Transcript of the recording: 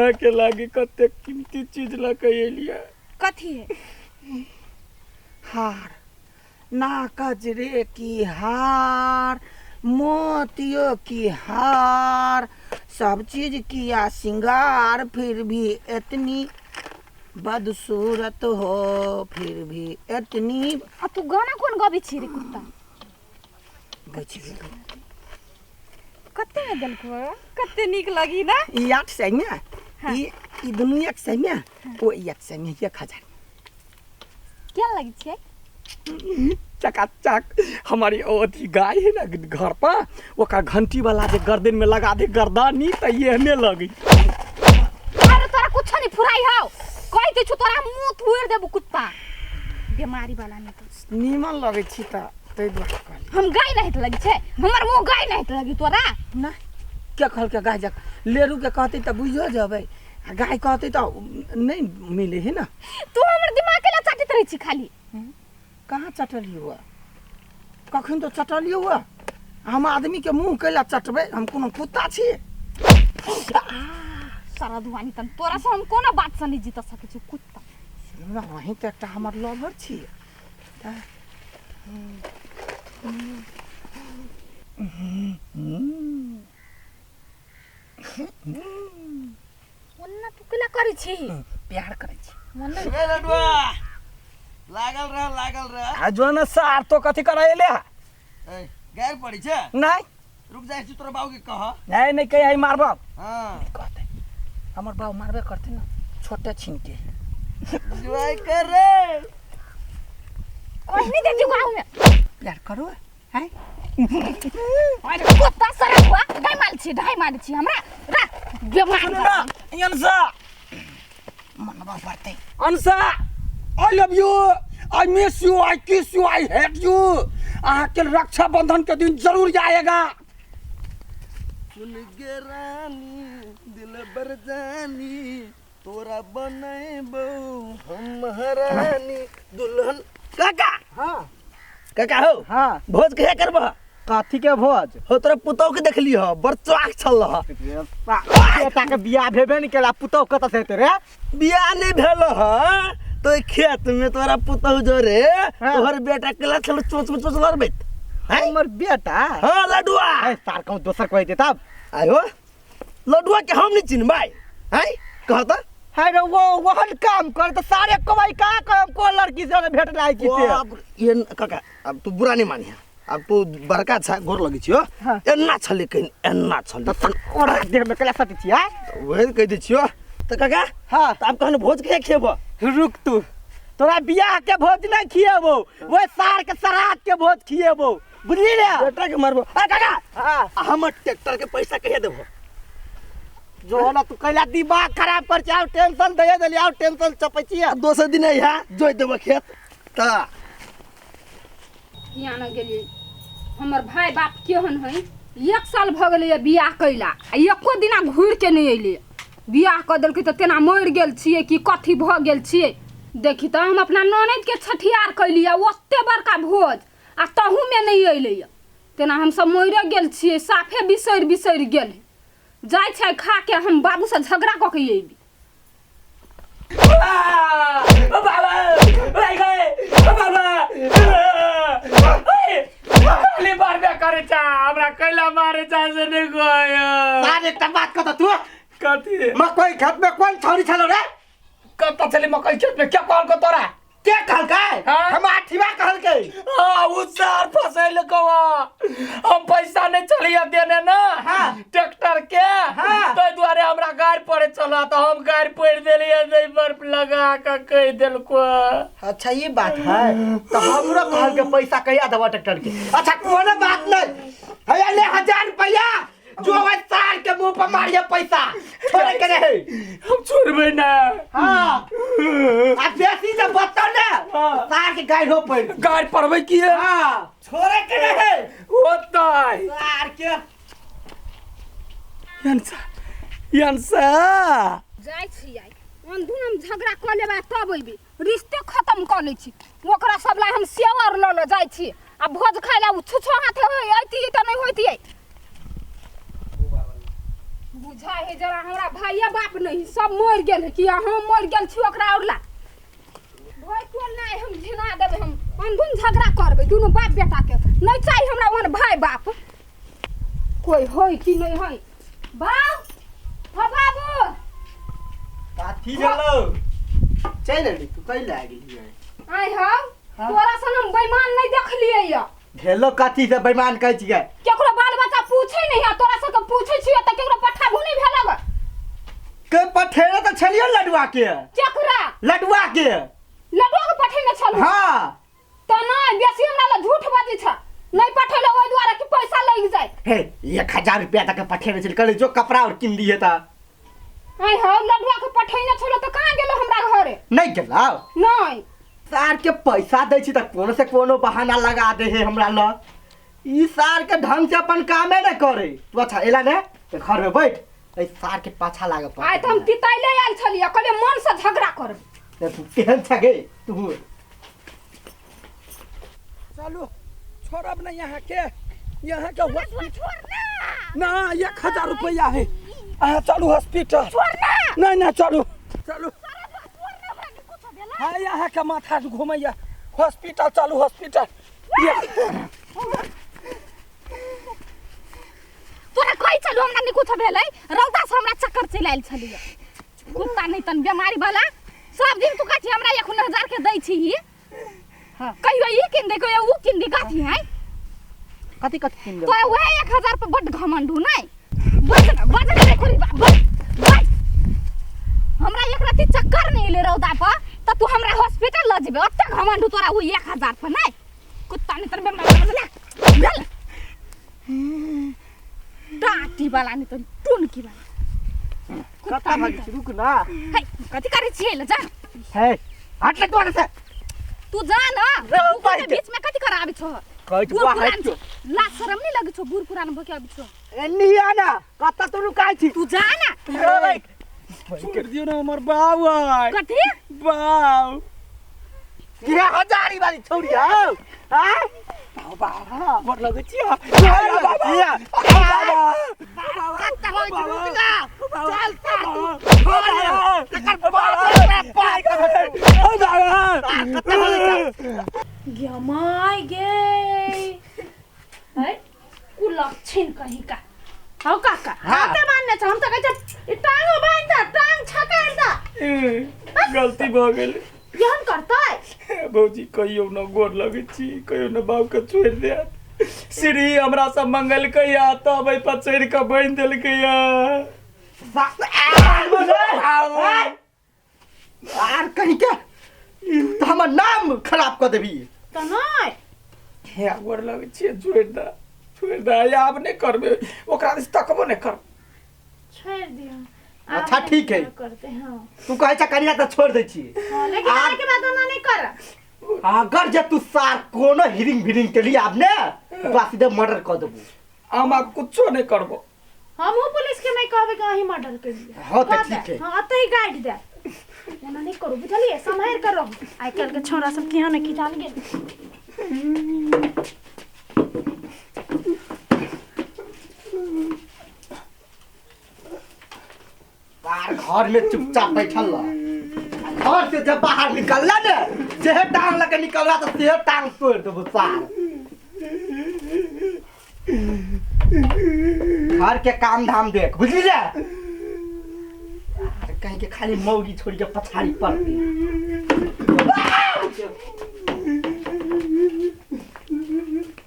अहाँके लागी कते कीमती चीज लऽ के एलियै। कथी है? हार ना कजरे की हार, मोतियों की हार, सब चीज किया सिंगार, फिर भी इतनी बदसूरत हो, फिर भी इतनी। आ तू गाना कोन गबै छी रे कुत्ता? बच गेल। कते में देलको? कते नीक लगी ना। ई 800 में। हाँ। ई ई दुनू 100 में, ओ 100 में, 1000। क्या लगी छै? चकाचक हमारी ओ अथी गाय है ना घर पर, ओकर घंटी वाला जे गर्दन में लगा दे गर्दानी त एहने लगी। अरे तोरा कुछ नहीं फुराई हौ, कहि दै छु तोरा मुंह थुइर देबो कुत्ता बीमारी वाला। नहीं तो नीमन लगै छी त ताहि दुआरे कहली। हम गाय नहीं लगी छै? हमर मुंह गाय नहीं लगी तोरा? ना, के कहलकै गाय जक लेरू के कहतै तऽ बुझियो जेबै, आ गाय कहतै तऽ नहि मिलै है ना। तू हमर दिमाग के ला चाटैत रहै छी खाली। कहाँ चटलियो हुआ? कखन तो चटलियो हुआ? हम आदमी के मुंह कैला चटबै? हम कोनो कुत्ता छी? सारा दुआनी तन तोरा से हम कोनो बात से नहीं जीत सकै छी कुत्ता। सुनू ने, अहीं तऽ एकटा हमर लवर छी। ओन्ना तू केला करै छी? प्यार करै छी। ओन्ना। ए लडुआ, लागल रह, लागल रह। आ जो न सार तो कथी करा एले? ए, गैर पड़ी छे? नहीं। रुक जाइ छी, तोरा बाबू के कह। नहीं नहीं, कहीं आई मारबो। हाँ। कहते हमर बाबू मारबे करते ना छोटे छीन के। जुआई कर रे। कहीं दे गाँव में। प्यार करो हैं। अरे कुत्ता सारा हुआ ढाई मार छी, ढाई मार छी हमरा रा बेमार। सुनू ना अंशा। मनबा पड़तै। Ansha, I love you, I miss you, I kiss you, I hate you. अहाँके रक्षाबंधन के दिन जरूर आएगा। सुन गे रानी दिल बर जानी, तोरा बनैबौ हम महारानी दुल्हन। काका। हाँ। काका हो। हाँ। भोज कहिया करबह? कथी के भोज? हो, तोरा पुतौह के देखली ह, बड़ चौक छल ह। बेटा के बियाह भेबे नहीं केला, पुतौह कतऽ से हेतै रे? बियाह नहीं भेल ह तो ओइ खेत में तोरा पुतौह जो रे। हाँ। तोहर बेटा केला छल चोच में चोच लड़बैत हैं? हमर बेटा? हाँ, लडुआ। ए सार, कहूँ दोसर कहै दे तब। आयो, लडुआ के हम नहीं चिन्हबै हैं? कह त। है रे, वो वहन काम कर तो सारे कमाई का करम, को लड़की से भेट लाइ की से। बाप रे, ये काका, अब तू बुरा नहीं मानिहा, अब तू बड़का छ, गोर लगी छियो। हाँ। एन्ना छलै कहीं, एन्ना छलै। तन ओरा देह में कला सटी छिया। वही कहि दै छियो त काका। हाँ। त आब कहन भोज के खेब? रुक तू, तोरा बियाह के भोज नहीं खिएबो, वो सार के सरात के भोज खिएबो, बुझली रे? बेटा के मारबो। आ काका। हाँ। आ हमर ट्रैक्टर के पैसा कहिया देबो? जो ना तू कैला दिमाग खराब कर छै, आउ टेंशन दे देली, आउ टेंशन चपै छियै। दोसर दिन अइहा, जोति देबो खेत त। हियाँ न गेलियै, हमर भाय बाप केहन है? एक साल भऽ गेलैए बियाह कैला आ एको दिना घुरि के नहि अयलै। बियाह कऽ देलकै तऽ तेना मरि गेल छियै कि कथी भऽ गेल छियै? देखी तऽ हम अपना ननदिके छठियार कैलियै, ओते बड़का भोज आ तहूमे नहि अयलैए। तेना हमसब मरिए गेल छियै, साफे बिसरि बिसरि गेल जाइ छै। खा के हम बाबूसँ झगड़ा कऽ के अयबै। खाली मारबे करे चा, हमरा कैला मारे चा से नहीं गयो। सार, एकटा बात कह तू। कथी? मकई खेत में कोन छौरी छलो रे? कत छली मकई खेत में? क्या कहल को तोरा? के कहलकै? हाँ? हम आठिवा कहलकै। हाँ, उ सार फसैल कवा, हम पैसा नहीं चलिए देने ना। हाँ। ट्रैक्टर के। हाँ। ताहि दुआरे हमरा गाड़ी पड़े चला तो हम गाड़ी पड़ देलिए, नहीं पर लगा के कह देलको। अच्छा, ये बात है, तो हमरो कहल के पैसा कहिया देबो ट्रैक्टर के? अच्छा, कोनो बात नहीं है, ले 1000 रुपया, जो है सार के मुंह पर मारिए, पैसा छोड़े के नहीं। हम छोड़बै ना। हाँ, आ बेसी जब बताओ ना। हाँ। सार के गाड़ी हो पड़ गाड़ी पड़बै की? हाँ, छोड़े के नहीं। होतै। सार के। यंसा यंसा। जाइ छी आइ अनधुन, हम झगड़ा कऽ लेबै तब अयबै, रिश्ते खत्म कऽ लै छी। ओकरा सब ला हम सेवर लऽ लऽ जाइ छी आ भोज खाइ ला। ओ छुछो हाथे होय अयतियै तऽ नहि होइतियै। बुझ बुझाइ है जरा हमरा भाइये बाप नहीं सब मरि गेल है कि हम मरि गेल छी ओकरा और ला भाई टोल नहीं हम घिना देबै हम अंधुन झगड़ा करबै दुनू बाप बेटा के नहीं चाही हमरा ओहन भाई बाप कोई होय कि नहीं होय बाप हो बाबू काथी भेलौ चलि एली तू कैला आबि गेलियै आइ हौ तोरा सन हम बेईमान नहीं देखलियै या भेलो कथी से बेईमान कहै छियै केकरो बाल बच्चा पूछै नहीं है तोरा सबके पूछै छियै तऽ केकरो पठाबू नहीं भेलग के पठेले तऽ छलियै लडुआ के केकरा लडुआ के लडुआ के पठेने छलहुँ हाँ तऽ नहि बेसी हमरा लग झूठ बजै छ नहीं पठेले ओहि दुआरे कि पैसा लागि जाय हे 1000 रुपया तक पठेने छल कहले जो कपड़ा और किन दिए ता आइ हौ लडुआ के पठेने छलहुँ तऽ कहाँ गेलो हमरा घरे नहीं गेलौ नहीं सार के पैसा दै छी तऽ कोनो से कोनो बहाना लगा दे हे हमरा ल ई सार के ढंग से अपन कामे ने करे तू अच्छा एला ने तऽ घर में बैठ एहि सार के पाछा लागे पड़तै आइ तऽ हम तितैले आयल छलियै कहलियै मन से झगड़ा करब तऽ तू केहन छ गे तू चलू छोड़ब नहीं यहाँ के यहाँ के हॉस्पिटल ना 1000 रुपया है अहाँ चलू हॉस्पिटल नहीं नहीं चलू चलू हाँ यहाँ के माथा घुमैया हॉस्पिटल चलू हॉस्पिटल तोरा कहै छलु हमरा नहि कुछ भेलै रौदा से हमरा चक्कर चलि आयल छलियै कुत्ता नहि तन बेमारी वाला सब दिन तू कहै हमरा 1000 के दै छी हाँ कहियो ई किन दे कहियो ऊ किन दे कथी है कथी कथी किन तो वह 1000 पर बड घमंड हो नहीं बज बज नहीं खोरी बज बज हमरा एक राति चक्कर नहीं ले रौदा पर त तू हमरा हॉस्पिटल ल जेबे ओते घमंड हो तोरा ऊ 1000 पर नहीं कुत्ता नहीं तन बेमारी वाला चल टाटी वाला नहीं तन टुनकी वाला कता भागी छी रुक ना है कथी करै छियै ल जा है हट ले तोरे से तू जा ना रे, तू उपाय के के। बीच में कथी कराबे छो कहै छी बूढ़ बा पुरान हट छो लाज शरम नहीं लगे छो बूढ़ पुरान भके आबे छो एनी आ ना कता तू रुकाय छी तू जा ना रे छोड़ दियो ना हमर बाप आय कथी बाप ये हजारी वाली छोड़ी आओ हां बाबा बड़ लगै छियै बाबा कत्ता होइ छै रुक जा चल गमाय गे है कुलक्षण कहीं का हौ काका हाँ। हाथे बान्ने छ हम त कहै छ ई टांगो बान्ध द टांग छकाइल द गलती भऽ गेल यहन करतै भौजी कहियो न गोर लगै छी कहियो न बाबूके छोड़ि देत सीढ़ी हमरा सब मंगलकै या तब एहि पर चढ़ि कऽ बान्हि देलकै या आर कहीं के तऽ हमर नाम खराब कऽ देबी त नै हे गोर लगै छियै छोड़ि दे छोड़ि दे आब नहि करबै ओकरा दिस तकबो नहि करबै छोड़ दियो अच्छा, ठीक है। करते हाँ तू कहै छ कनिया तऽ छोड़ दै छी हाँ लेकिन आए के बाद ओना नहीं कर अगर जे तू सार कोनो हिरिंग भिरिंग के लिए आब ने तोरा सीधे मर्डर कऽ देबू हम आब कुछो नहि करबो हमहूँ पुलिस के नहीं कहबे कि अहीं मर्डर कर दिया हाँ, तऽ ठीक है। हाँ अतः ही गाइड दे एना नहीं करू बुझलिए सम्हार कर रहू आइ काल्हि के छौड़ा सब केहन है की जान गेल बाहर घर में चुपचाप बैठल रह घर से जब बाहर निकलला ने सेहे टांग लके निकलला तो सेहे टांग तोड़ देबो सार घर के काम धाम देख बुझली रे कहीं के खाली मौगी छोड़ के पछाड़ी पड़ गई।